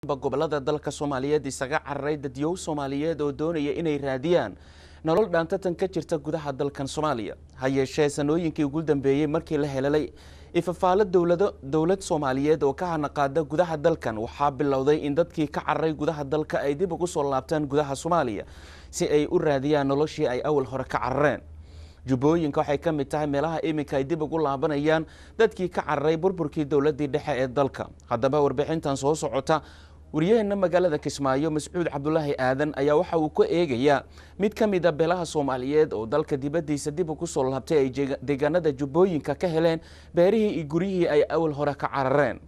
Gobolada dalka Soomaaliyeed isaga cararay dadyow Soomaaliyeed oo doonaya inay raadiyaan nolol dhaantatan ka jirta gudaha dalkan Soomaaliya. Ha yeeshee, sanooyinkii ugu dambeeyey markii la helelay ifafaalo dowlado dowlad Soomaaliyeed oo ka hanaqaada gudaha dalkan, waxaa bilowday in dadkii ka cararay gudaha dalka ay dib ugu soo laabtaan gudaha Soomaaliya si ay u raadiyaan noloshii ay awal hore ka carareen. Jubbooyinka waxay ka mid tahay meelaha iminka ay dib ugu laabanayaan dadkii ka cararay burburkii dowladdii dhexe ee dalka. Haddaba, warbixintan soo socota, waryaheena magaalada Kismaayo Mascuud Cabdulaahi Aadan ayaa waxa uu ku eegayaa mid ka mid a beelaha Soomaaliyeed oo dalka dibaddiisa dib ugu soo laabtay ay deegaanada Jubbooyinka ka heleen beerihii iyo guryihii ay awal hore ka carareen.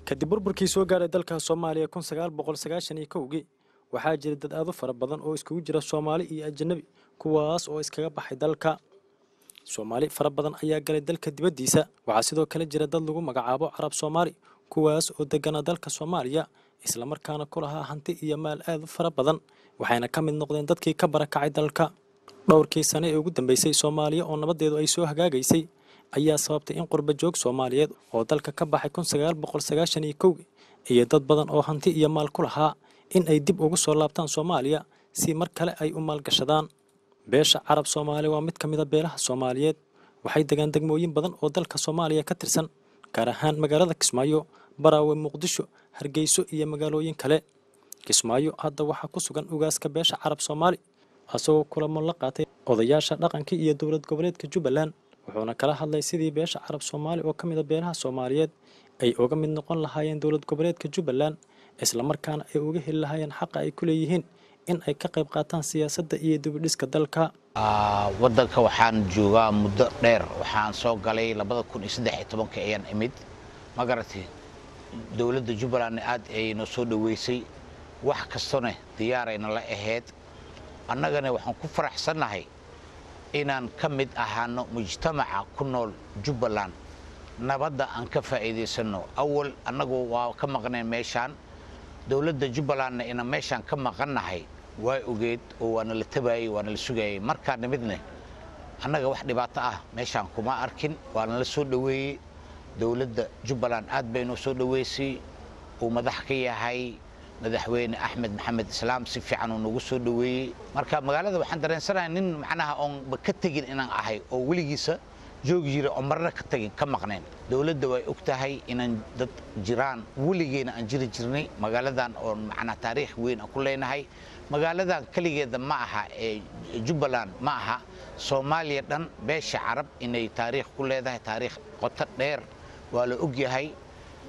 Kadib burburkii soo gaaray dalka Soomaaliya 1991-gii, waxaa jira dad aad u fara badan oo iskugu jira Soomaali iyo ajanabi, kuwaas oo iskaga baxay dalka. Soomaali fara badan ayaa galay dalka dibaddiisa. Waxaa sidoo kale jira dad lagu magacaabo Carab Soomaali, kuwaas oo deganaa dalka Soomaaliya islamarkaana ku lahaa hanti iyo maal aad u fara badan, waxayna ka mid noqdeen dadkii ka barakacay dalka. Dhowrkii sane ee ugu dambeysay, Soomaaliya oo nabadeedu ay soo hagaagaysay ayaa sababtay in qurba joog Soomaaliyeed oo dalka ka baxay 1991-gii iyo dad badan oo hanti iyo maal ku lahaa in ay dib ugu soo laabtaan Soomaaliya si mar kale ay u maalgashadaan. Beesha Carab Soomaali waa mid ka mid a beelaha Soomaaliyeed. Waxay degaan degmooyin badan oo dalka Soomaaliya ka tirsan, gaar ahaan magaalada Kismaayo, Baraawe, Muqdisho, Hargeyso iyo magaalooyin kale. Kismaayo hadda waxaa ku sugan ugaaska beesha Carab Soomaali, asagoo kulamo la qaatay odayaasha dhaqanka iyo dowlad goboleedka Jubbaland, wuxuuna kala hadlay sidii beesha Carab Soomaali oo ka mid a beelaha Soomaaliyeed ay uga mid noqon lahaayeen dowlad goboleedka Jubbaland, islamarkaana ay uga heli lahaayeen xaqa ay ku leeyihiin in ay ka qayb qaataan siyaasadda iyo dibidhiska dalka. Waddanka waxaan joogaa muddo dheer. Waxaan soo galay 2013-ka ayaan imid, ma garatay? Dowladda Jubbalandna aad ay noo soo dhoweysay, wax kastona diyaarayna la ahayd. Annagana waxaan ku faraxsannahay inaan ka mid ahaano mujtamaca ku nool Jubbaland, nabadda aan ka faa'iidaysanno. Awal annagu waa ka maqneen meeshaan, dowladda Jubbalandna inaan meeshaan ka maqannahay waa ogeed oo waana la tabaayey, waana la sugayey. Markaa nimidne annaga wax dhibaato ah meeshaan kuma arkin, waana la soo dhoweeyey. Dowladda Jubbaland aad bay noo soo dhoweysay, uu madax ka yahay Madaxweyne Axmed Maxamed Islaam, si fiican uu nagu soo dhoweeyey. Marka magaalada waxaan dareensanahay nin macnaha oonba ka tegin inaan ahay oo weligiisa joogi jira oo marna ka tagin ka maqnayn. Dowladda way og tahay inaan dad jiraan, weligeena aan jiri jirnay magaaladan oo macnaha taariikh weyn aan ku leenahay. Magaaladan keligeeda ma aha ee Jubbaland, ma aha Soomaaliya dhan beesha Carab inay taariikh ku leedahay, taariikh qoto dheer waa la og yahay.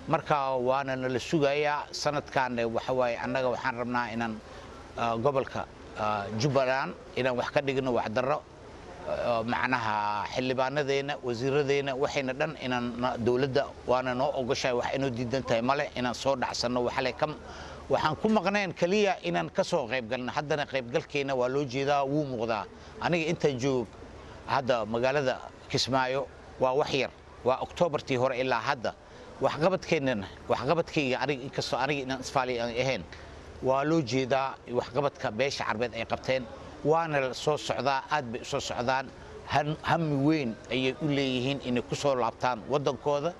Marka waana nala sugayaa sanadkan. Waxa waaye, annaga waxaan rabnaa inaan gobolka Jubbaland inaan wax ka dhigno, waxdarro macnaha xildhibaanadeenna, wasiiradeenna, waxayna dhan inaan dowladda waana noo ogoshahay, wax inoo diidan tahay male inaan soo dhacsanno. Waxale ka waxaan ku maqnayn keliya inaan ka soo qayb galno. Haddana qaybgalkeena waa loo jeedaa, wuu muuqdaa. Aniga intaan joog hadda magaalada Kismaayo waa wax yar, waa Oktoobartii hore ilaa hadda. Waxqabadkeennana, waxqabadkayga aniga, inkastoo aniga inaan isfaali aan ahayn, waa loo jeedaa waxqabadka beesha Carbeed ay qabteen, waana la soo socdaa, aad bay u soo socdaan. Hami weyn ayay u leeyihiin inay ku soo laabtaan waddankooda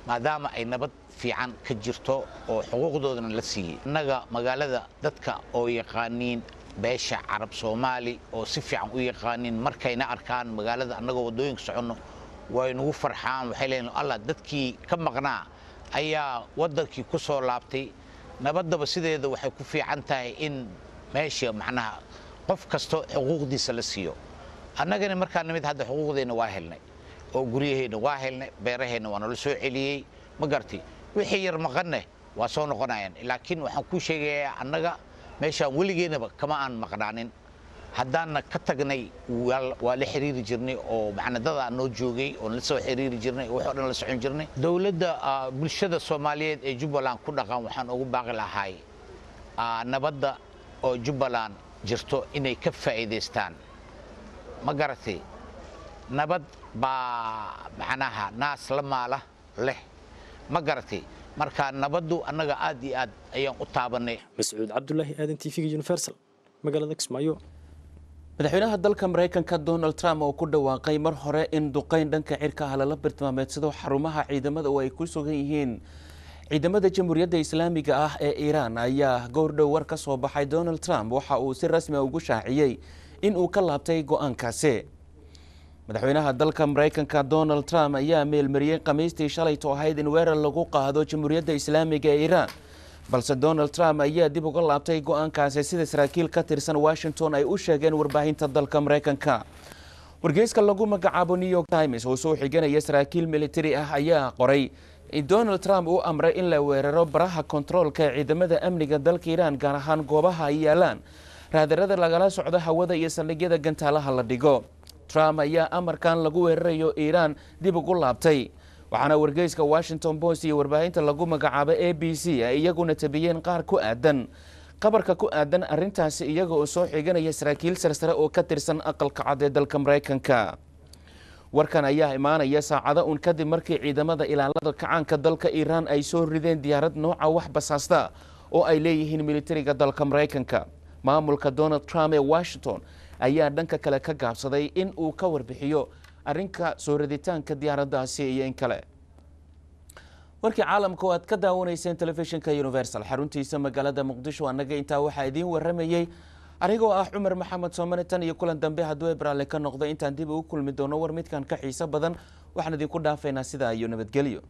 maadaama ay nabad fiican ka jirto oo xuquuqdoodana la siiyey. Annaga magaalada dadka oo yaqaaniin beesha Carab Soomaali oo si fiican u yaqaaniin, markayna arkaan magaalada annagoo waddooyinka soconno way nagu farxaan. Waxay leeyihin, "Allah, dadkii ka maqnaa ayaa waddankii ku soo laabtay." Nabaddaba sideeda waxay ku fiican tahay in meesha macnaha qof kasto xuquuqdiisa la siiyo. Annagana markaa nimid hadda xuquuqdeenna waa helnay oo guryaheenna waa helnay, beeraheenna waa nala soo celiyey, ma gartay? Wixii yar maqanne waa soo noqonayaan, laakiin waxaan kuu sheegayaa annaga meeshaan weligeennaba kama aan maqnaanin. Haddaanna ka tagnay waa la xiriiri jirnay oo macna dadaa noo joogay oon la soo xiriiri jirnay oo wax oo dhan la socon jirnay dowladda. Bulshada Soomaaliyeed ee Jubbaland ku dhaqan waxaan ugu baaqi lahay nabadda oo Jubbaland jirto inay ka faa'iidaystaan, ma garatay? Nabad baa macnaha naas la maala leh, ma garatay? Marka nabaddu annaga aad iyo aad ayaan u taabanay. Mascuud Cabdulaahi Aadan, TV-ga Universal, magaalada Kismaayo. Madaxweynaha dalka Maraykanka Donald Trump oo ku dhawaaqay mar hore in duqeyn dhanka cirka ah lala bartilmaameedsado xarumaha ciidamada oo ay ku sugan yihiin Ciidamada Jamhuuriyadda Islaamiga ah ee Iiraan ayaa goordhow war ka soo baxay Donald Trump waxa uu si rasmi ugu shaaciyey in uu ka laabtay go-aankaasi. Madaxweynaha dalka Maraykanka Donald Trump ayaa meelmariyey Khamiistii shalayto ahayd in weerar lagu qaado Jamhuuriyadda Islaamiga ee Iiraan, balse Donald Trump ayaa dib uga laabtay go-aankaasi, sida saraakiil ka tirsan Washington ay u sheegeen warbaahinta dalka Maraykanka. Wargeyska lagu magacaabo New York Times oo soo xiganaya saraakiil militari ah ayaa qoray in Donald Trump uu amray in la weeraro baraha kontaroolka ee ciidamada amniga dalka Iiraan, gaar ahaan goobaha ay yaalaan raadarada lagala socdo hawada iyo saldhigyada gantaalaha la dhigo. Trump ayaa amarkan lagu weerarayo Iiraan dib ugu laabtay, waxaana wargeyska Washington Post iyo warbaahinta lagu magacaabo ABC ay iyaguna tabiyeen qaar ku aadan qabarka ku aadan arrintaasi, iyaga oo soo xiganaya saraakiil sarsare oo ka tirsan Aqalka Cad ee dalka Maraykanka. Warkan ayaa imaanaya saacado un kadib markii ciidamada ilaalada kacaanka dalka Iiraan ay soo rideen diyaarad nooca wax basaasta oo ay leeyihiin militariga dalka Maraykanka. Maamulka Donald Trump ee Washington ayaa dhanka kale ka gaabsaday in uu ka warbixiyo arrinka soo riditaanka diyaaraddaasi iyo in kale. Warkii caalamka oo aad ka daawanayseen telefishinka Universal xaruntiisa magaalada Muqdisho, annaga intaa waxaa idiin waramayey anigoo ah Cumar Maxamed Soomane. Tan iyo kulan dambe, hadduu Ebraale ka noqdo, intaan dib ugu kulmi doono war midkan ka xiiso badan, waxaan idinku dhaafaynaa sidaa iyo nabadgelyo.